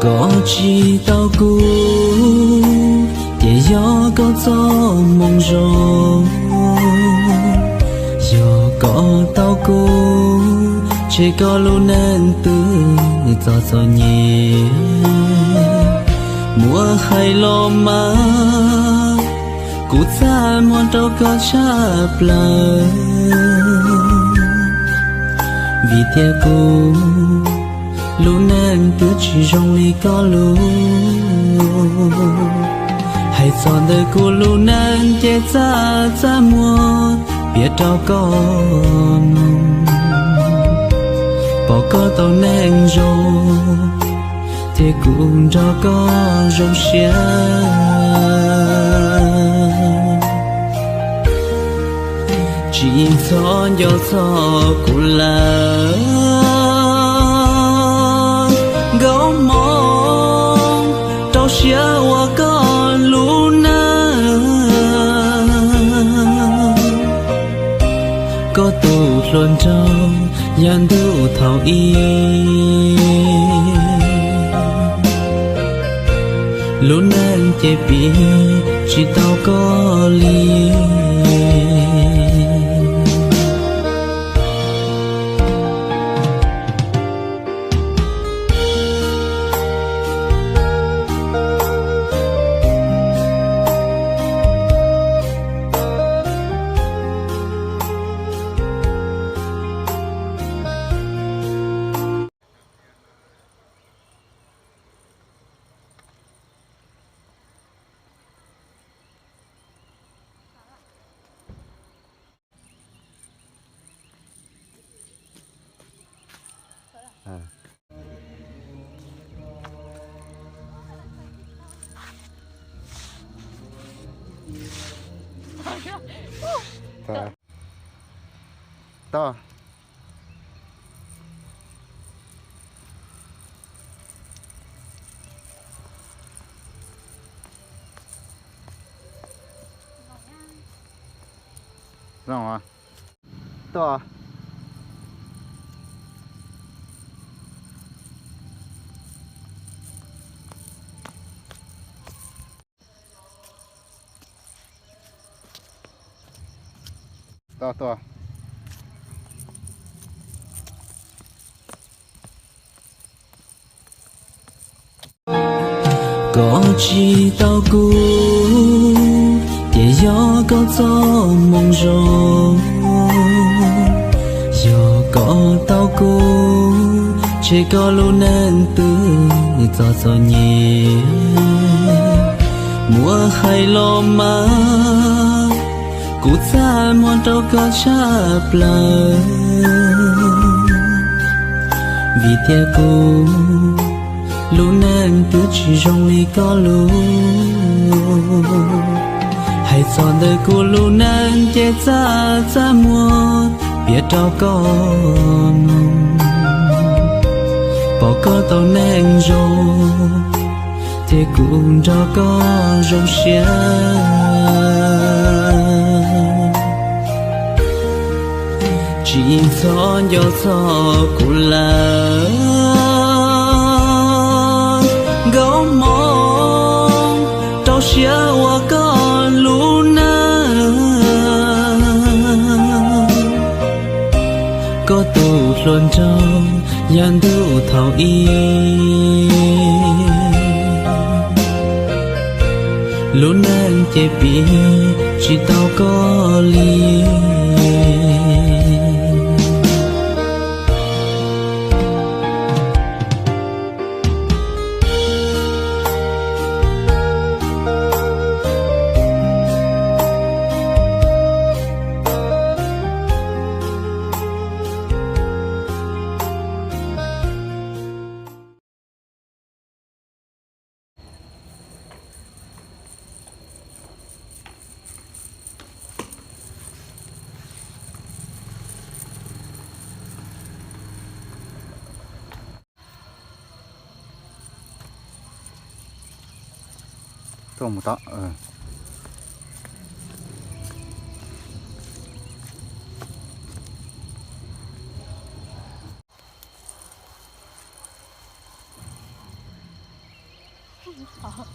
Koj tsis tau kuv, ces yog koj txoj moo zoo. Yog koj tau kuv, ces koj lub neej twb txom txom nyem. Muab hais los mas, kuv txaj muag rau koj tshaj plaws. Vim tias kuv lub neej twb tsis zoo li koj lub. Hais txog ntawm kuv lub neej ces txaj txaj muag piav rau koj mloog. Pom koj tau neej zoo, ces kuv nrog koj zoo siab. Tsis txhob nco txog kuv lawm, nkauj hmoob, rau siab ua koj lub neej. Koj tus hluas nraug yav ntuj thaum ub, lub neej ces piv tsis tau koj li. Tog. Zoo os. Tuaj. Tuaj, tuaj. Koj tsis tau kuv, ces yog koj txoj moo zoo. Yog koj tau kuv, ces koj lub neej twb txom txom nyem. Muab hais los mas, kuv txaj muag rau koj tshaj plaws. Vim tias kuv lub neej twb tsis zoo li koj lub. Hais txog ntawm kuv lub neej ces txaj txaj muag piav rau koj mloog. Pom koj tau neej zoo, ces kuv nrog koj zoo siab. Tsis txhob nco txog kuv lawm, nkauj hmoob, rau siab ua koj lub neej. Koj tus hluas nraug yav ntuj thaum ub, lub neej ces piv tsis tau koj li. Tuaj mus tod. Qhov